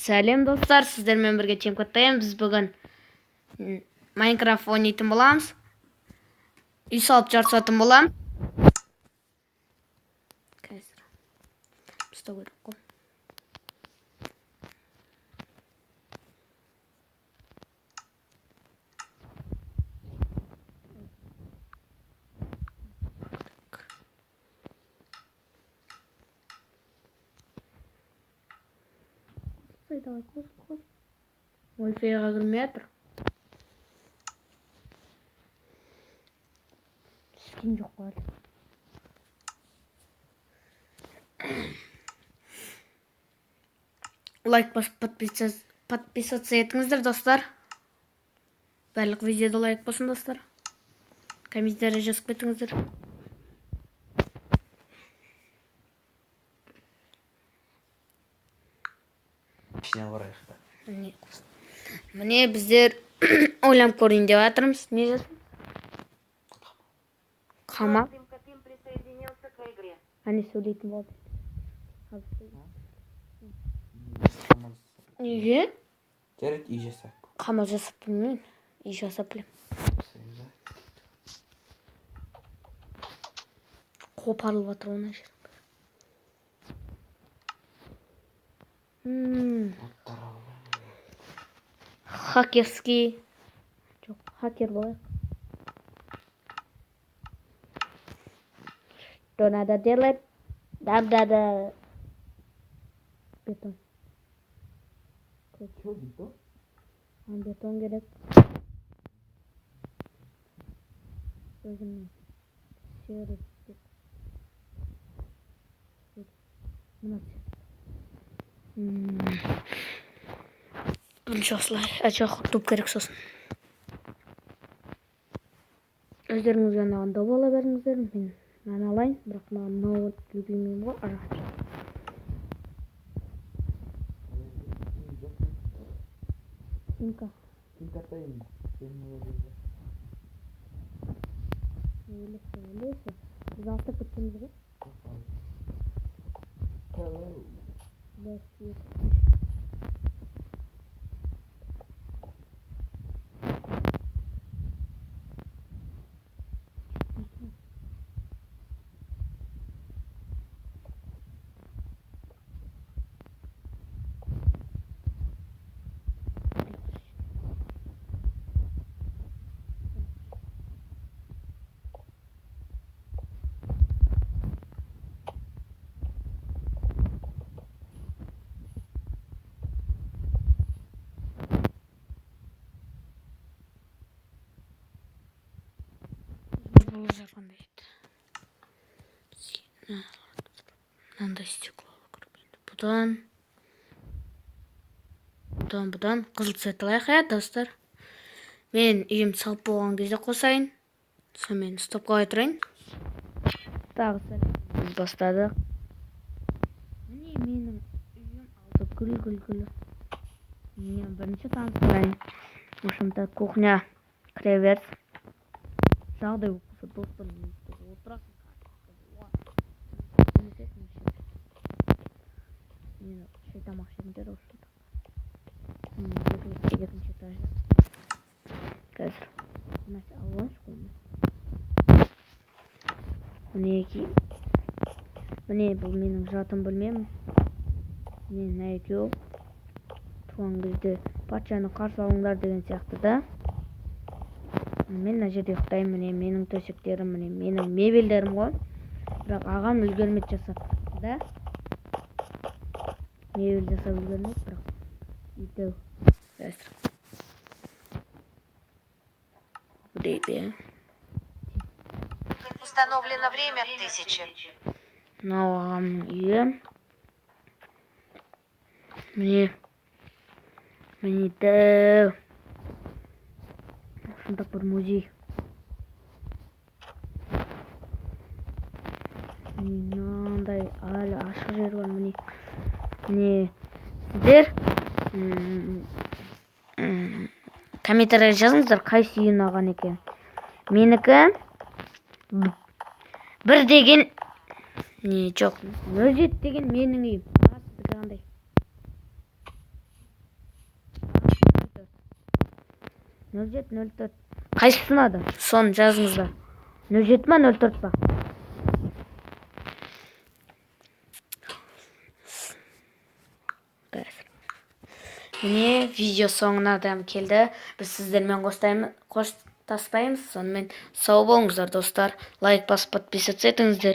Сәлем, достар, сіздермен бірге Тимкаттайым. Біз бүгін Майнкрафт ойнайтын боламыз. Үй салып жарысатын боламыз. Қазір. Ұстау керек қой. Давай, қос, қос. Wi-Fi-ға кірмей жатыр. Скин жоқ қой әлі. Лайк басып подписаться етіңіздер, достар. Барлық видеода лайк басын, достар. Комментарий жазып кетіңіздер. Ішіне қарайық та. Міне, міне біздер ойланып көрейін деп жатырмыз. Не жазсын? Қамал. Тимкотим присоединился к игре. Әне сөйлейтін болды. Неге? Жарайды, үй жасап. Қамал жасап білмеймін. Үй жасап білемін. Қопарылып жатыр ғой мына жер. Хакерский. Жоқ, хакер болайық. Что надо делать? Нам надо бетон. Че, бетон? Маған бетон керек. Өзімнің серый цвет. Мына цвет. Бірінші осылай. А, жоқ, дуб керек сосын. Өздеріңізге ұнаған дуб ала беріңіздер. Мен мынаны алайын, бірақ маған мынау любимыйым ғой, ағаш. Тимка. Тимкатайым. Сен не ойлайсың? Не ойлайсың, не ойлайсың? Біз алыстап кеткенбіз ғой. Бір, екі, үш. Бұл жер қандай еді? Бізге мынандай стекло алу керек енді. Бұдан, бұдан, бұдан қызыл цвет алайық, иә, достар. Мен үйім салып болған кезде қосайын. Сонымен стопқа қоя тұрайын. Тағы сәл біз бастадық. Міне менің үйім алды гүл, гүл, гүл. Міне бірінші таныстырайын. В общем-то, кухня кіре беріс. Жағдай болып қалса, достар, отырасың. Мені шай тамақ ішетіндер осы. Екінші этажда. Қазір. Мына алып алайыншы қолыма. Мінекей. Міне бұл менің жатын бөлмем. Міне мына екеуі. Туған кезде патшаны қарсы алыңдар деген сияқты да. Мен мына жерде ұйықтаймын. Міне менің төсектерім, міне менің мебельдерім ғой. Бірақ ағам үлгермеді жасап, да? Мебель жасап үлгермеді, бірақ үйде қазір. Дейді. Установлено время 1000. Мынау ағамның үйі. Міне. Міне дәу. Осында бір музей. Мынандай әлі ашық жер бар. Міне. Міне сіздер, комментарий жазыңыздар, қайсы үй ұнаған екен. Менікі бір деген не жоқ, 07 деген менің үйім. Аға, сіздікі қандай? 07, 04. Қайсысы ұнады? Соны жазыңыздар. 07 ма, 04 па? Қазір. Міне, видео соңына да келді. Біз сіздермен қоштаспаймыз. Сонымен, сау болыңыздар, достар. Лайк басып, подписаться етіңіздер.